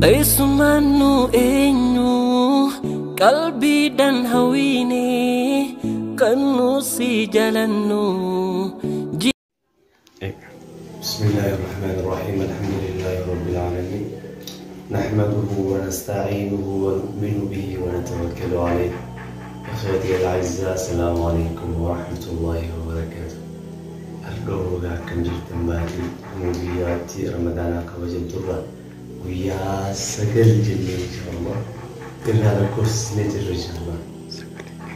Eessumaan nu eenyu qalbiidhaan hawwiine kan nu si jaalannu. بسم الله الرحمن الرحيم. الحمد لله رب العالمين، نحمده ونستعينه ونؤمن به ونتوكل عليه. إخوتي الأعزاء، السلام عليكم ورحمة الله وبركاته. Har'a akkam jirtan? Baatii guyyaatti Ramadaanaa kabajamturra guyyaa 9 jennee inshallah irraa lakkoofsisnee jirra inshallah.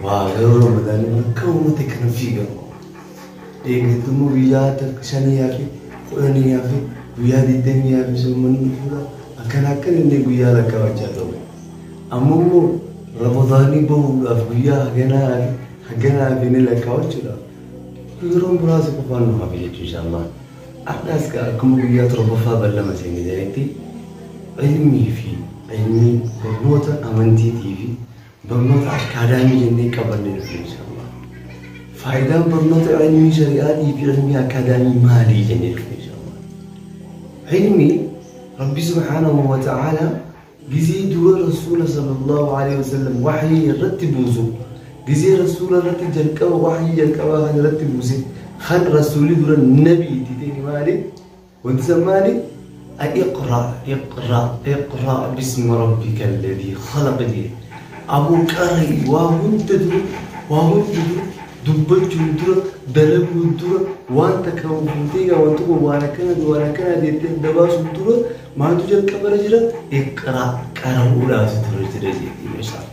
Waa garuu Ramadaanni bakka uummata kana fiigamu. Eeggattummoo guyyaa 5 hafe, 10 hafe, guyyaa 20 hafe, soommanni dhufuudha. Akkana akkana inni guyyaa lakkaawachaa ta'u. Amma immoo Ramadaanni bahuudhaaf guyyaa haganaa hafe, haganaa hafe inni lakkaawachuudhaaf yeroo muraasa qofaan nu hafe jechuudha inshallah. Har'aas akkuma guyyaa torbaffaa ballama seenne jedhetti, ilmii fi ilmii barnoota amantiitii fi barnoota akaadaamii jennee qabannee dhufne inshallah. Faayidaan barnoota ilmii shari'aatii fi ilmii akaadaamii maalii jennee dhufne inshallah. Ilmi Rabbi subhaanahu wa ta'ala gizee dura Rasuula sallallahu alaihi wasallam waxyii irratti buusu, gizee Rasuula irratti jalqaba waxyii jalqabaa kan irratti buuse, kan Rasuulli dura nabi itti ta'e maali? Wanti san maali? اقرأ اقرأ اقرأ باسم ربك الذي خلق jee. Aboo qara'i, waa hunda dura, waa hunda dura, dubbachuun dura, dalaguun dura, waan takka fuutee waan tokko waan akkana waan akkana jettee adda baasuun dura maaltu jalqabara jira? Iqra, qara'uudhaatu dura jira jettee meeshaa.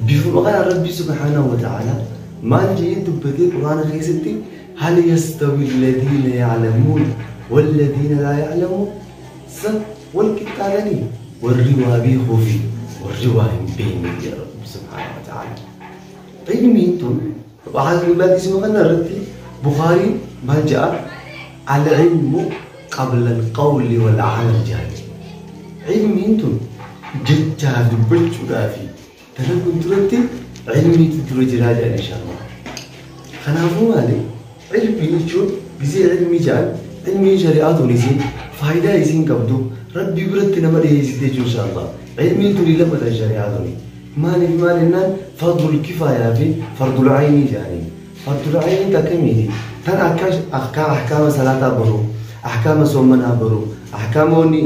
Bifuma kana Rabbi subhaanahu wa ta'ala maal jedhee dubbatee Quraana keessatti? هل يستوي الذين يعلمون والذين لا يعلمون؟ Sa wal qixxaatanii warri waa beekuu fi warri waa hin beekne jedha Rabbi subhaanahu wa ta'ala. Ilmiin tun hadiisuma kana irratti Bukhaarii maal jedha? العلم قبل القول والعمل jedha. Ilmiin tun jechaa dubbachuudhaa fi dalaguun duratti ilmiitu dura jiraa jedhan inshallah. Kanaafuu maali? Ilmii jechuun gizee ilmii jedhan, ilmiin shari'aa tun isiin faayidaa isiin qabdu Rabbi biratti nama dhiyeessite jechuun inshallah. Ilmiin tuni lama tan shari'aa tuni. Maaliif maal jennaan, fardul kifaayaa fi fardul aynii jedhanii. Fardul aynii takkamiiti? Tan akka akka ahkaama salaataa baruu, ahkaama soomanaa baruu, ahkaama wanni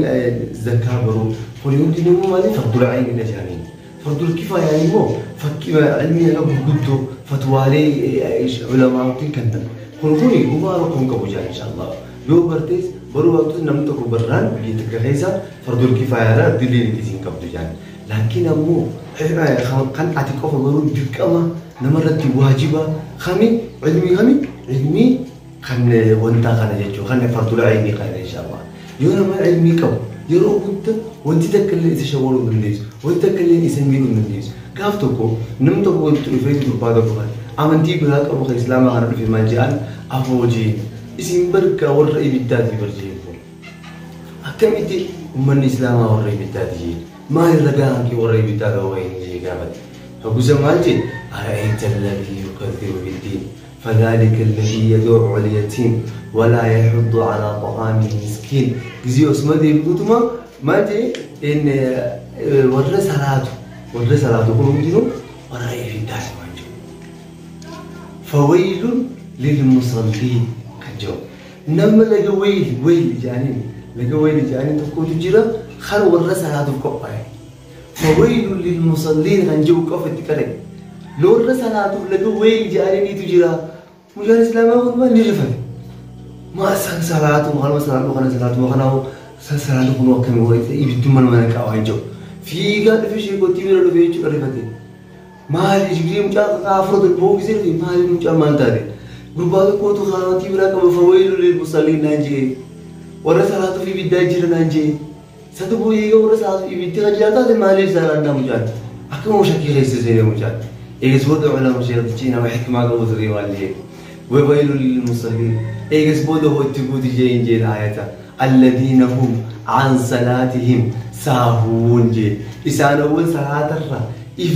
zakkaa baruu. Kuni hundinuu maali? Fardul aynii jedhanii. Fardul kifaayaan immoo fakkii ilmii akka gurguddoo fatwaalee ulamaa'otiin kan ta'an. Kun kuni gumaa rakkoo hin qabu jedhan inshallah. Yoo bartees baruu baattus namni tokko barraan biyya takka keessa fardul kifaayaadha, diliin itti qabdu jedhan. Laakiin ammoo kan ati qofa baruun dirqama namarratti waajiba kami? Ilmii kami? Ilmii kan wanta kana jechuudha, kan fardul aynii kana inshallah. Yoo nama ilmii qabu yeroo hunda wanti takka illee isa shawwaruu hin dandeessu, wanti takka illee isa miidhuu hin dandeessu. Gaaf tokko namni tokko walitti dhufee gurbaa tokko kan amantii biraa qabu kan Islaamaa kana dhufe maal jedhaan? Afoo jeen, isin bargaa warra ibiddaati bar jeen, kun akkamitti uummanni Islaamaa warra ibiddaati jeen, maal irra gahaan kee warra ibiddaa ta'uu wayii jee gaafate. Hagusa maal jee? أرأيت الذي يكذب بالدين فذلك الذي يدع اليتيم ولا يحض على طعام المسكين. Gizee osuma deebituutuma maal jee? Inni warra salaatu, warra salaatu kun hundinuu warra ibiddaati waan jiru. فويل للمصلين kan jiru. Nama laga wayl wayl jedhaniin, laga wayl jedhaniin tokkotu jira kan warra salaatuuf qophaa'e. فويل للمصلين kan jiru qofa itti qale. Warra salaatuuf laga wayl jedhaniitu jira. Mucaan Islaamaa kun maal ni rifate? Maa san salaatu kanuma salaatu kana salaatu kana san salaatu kun akkamii wayii ibiddummaa nama naqaa waan jiru. Fiigaa dhufe, sheekottii bira dhufe jechuudha rifate. Maali jibree mucaa afur darboo gisee dhufe, maali mucaa maal taate? Gurbaa tokkotu amantii biraa qaba, فويل للمصلين naan jee. Warra salaatuuf ibiddaa jira naan jee. Satu eega warra salaatuuf ibiddi kan jira taate maaliif salaannaa mucaan? Akkuma shakkii keessa seenee mucaan. Eegas booda ulama sheektichi nama hikmaa qabu ture maal jee? وويل للمصلين. Eegas booda hojii guuti jeen jeen ayata. الذين هم عن صلاتهم ساهون jee. Isaan awwal salaatarra if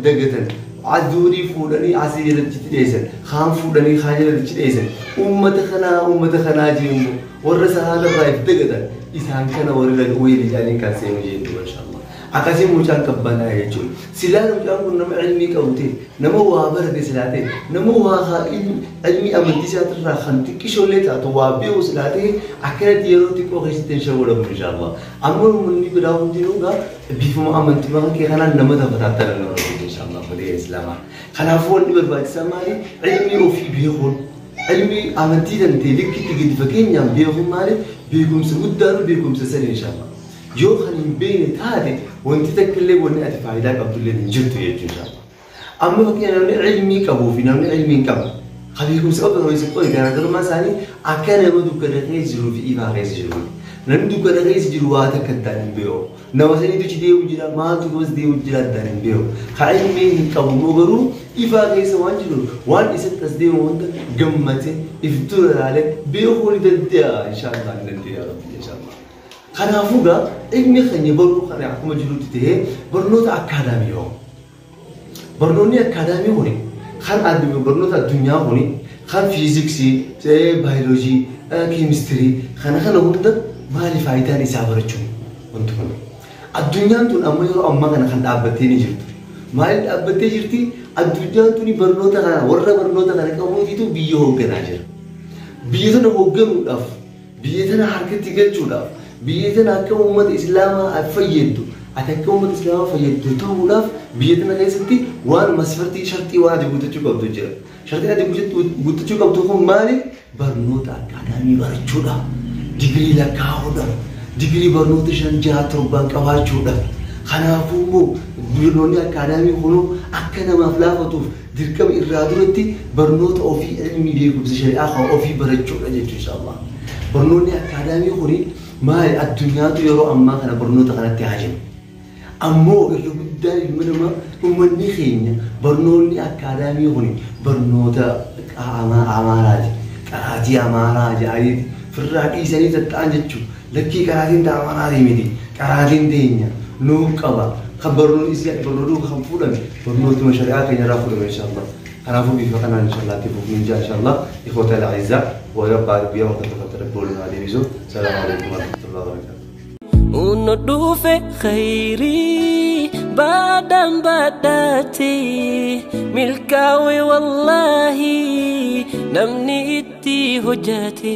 dagatan. Azurii fuudhanii asii jalatti dhiyeessan, kaan fuudhanii kaan jalatti dhiyeessan. Uummata kanaa jennu warra salaata irraa if dagatan isaan kana warri wayii jedhanii kan seenu jennu mashallah. Akkasii mucaan qabbanaa jechuudha. Silaa mucaan kun nama ilmii qabu ta'e, nama waa barate silaa ta'e, nama waa ilmii amantii isaatirraa kan xiqqishoollee taatu waa beeku silaa ta'e akkanatti yeroo xiqqoo keessatti hin shawwadamu inshallah. Amma uummanni biraa hundinuu egaa bifuma amantii kan kee kanaan nama taphataattan nama ta'e inshallah balee islaamaa. Kanaafuu wanni barbaachisaa maali? Ilmii ofii beekuun ilmii amantii danda'e likkitti gadi fageenyaan beekuun maali? Beekumsa guddaan beekumsa sani inshallah. Yoo kan hin beekne taate wanti takka illee wanni ati faayidaa qabdu illee hin jirtu jechuudha. Amma fakkeenya namni ilmii qabuu fi namni ilmii hin qabne kan beekumsa qabu kan isa qoe garaagarummaa isaanii akka nama dukkana keessa jiruu fi ifaa keessa jiru. Namni dukkana keessa jiru waa takka addaan hin beeku. Nama saniitu achi deemu jira maaltu gamas deemu jira addaan hin beeku. Kan ilmii hin qabu immoo garuu ifaa keessa waan jiru waan isatti as deemu hunda gammatee if dura ilaalee beekuu ni danda'a inshaallah ni danda'a rabbi inshaallah. Kanaafuu egaa ilmi keenya baruu kana akkuma jirutti ta'ee barnoota akkaadaamii yoo barnoonni akkaadaamii kuni kan barnoota addunyaa kuni kan fiiziksii, baayoloojii, keemistirii kana kana hunda maali faayidaan isaa barachuun wanti kun. Addunyaan tun amma yeroo ammaa kana kan dhaabbattee ni jirtu. Maaliif dhaabbattee jirti? Addunyaan tuni barnoota kana warra barnoota kana qabuutitu biyya hoogganaa jira. Biyya tana hoogganuudhaaf, biyya tana harkatti galchuudhaaf, biyya tana akka uummata islaamaa fayyaddu, ati akka uummata islaamaa fayyaddu ta'uudhaaf biyya tana keessatti waan masfartii sharxii waan ati guuttachuu qabdu jira. Sharxiin ati guuttachuu qabdu kun maali? Barnoota akkaadaamii barachuudha. Digirii lakkaa'uudha. Digirii barnoota 5, 6, 7 qabaachuudha. Kanaafuu immoo barnoonni akkaadaamii kunuu akka namaaf laafatuuf dirqama irraa duratti barnoota ofii ilmii beekumsa shari'aa kan ofii barachuudha jechuudha inshallah. Barnoonni akkaadaamii kuni maali addunyaatu yeroo ammaa kana barnoota kanatti haajame. Ammoo irra guddaan ilma namaa uummanni keenya barnoonni akkaadaamii kuni barnoota amaaraati. Qaraatii amaaraa jedhanii firraa dhiisanii tatta'an jechuudha. Lakkii qaraatiin ta'a amaraatii miti. Qaraatiin teenya nuu qaba. Kan barnoonni isii barnoota kan fuudhame barnootuma shari'aa keenya irraa fuudhame inshallah. Kanaafuu bifa kanaan inshallah itti fufnee jira inshallah. Ikhwata al-aizza wa yabqa guyyaa waqti tokkotti rabbi waliin haa deebisu. Salaamu alaikum warahmatullahi wabarakatuh. Uno dhufe khayrii baadhaan baadhaate milkaa'e wallaahi namni itti hojjate.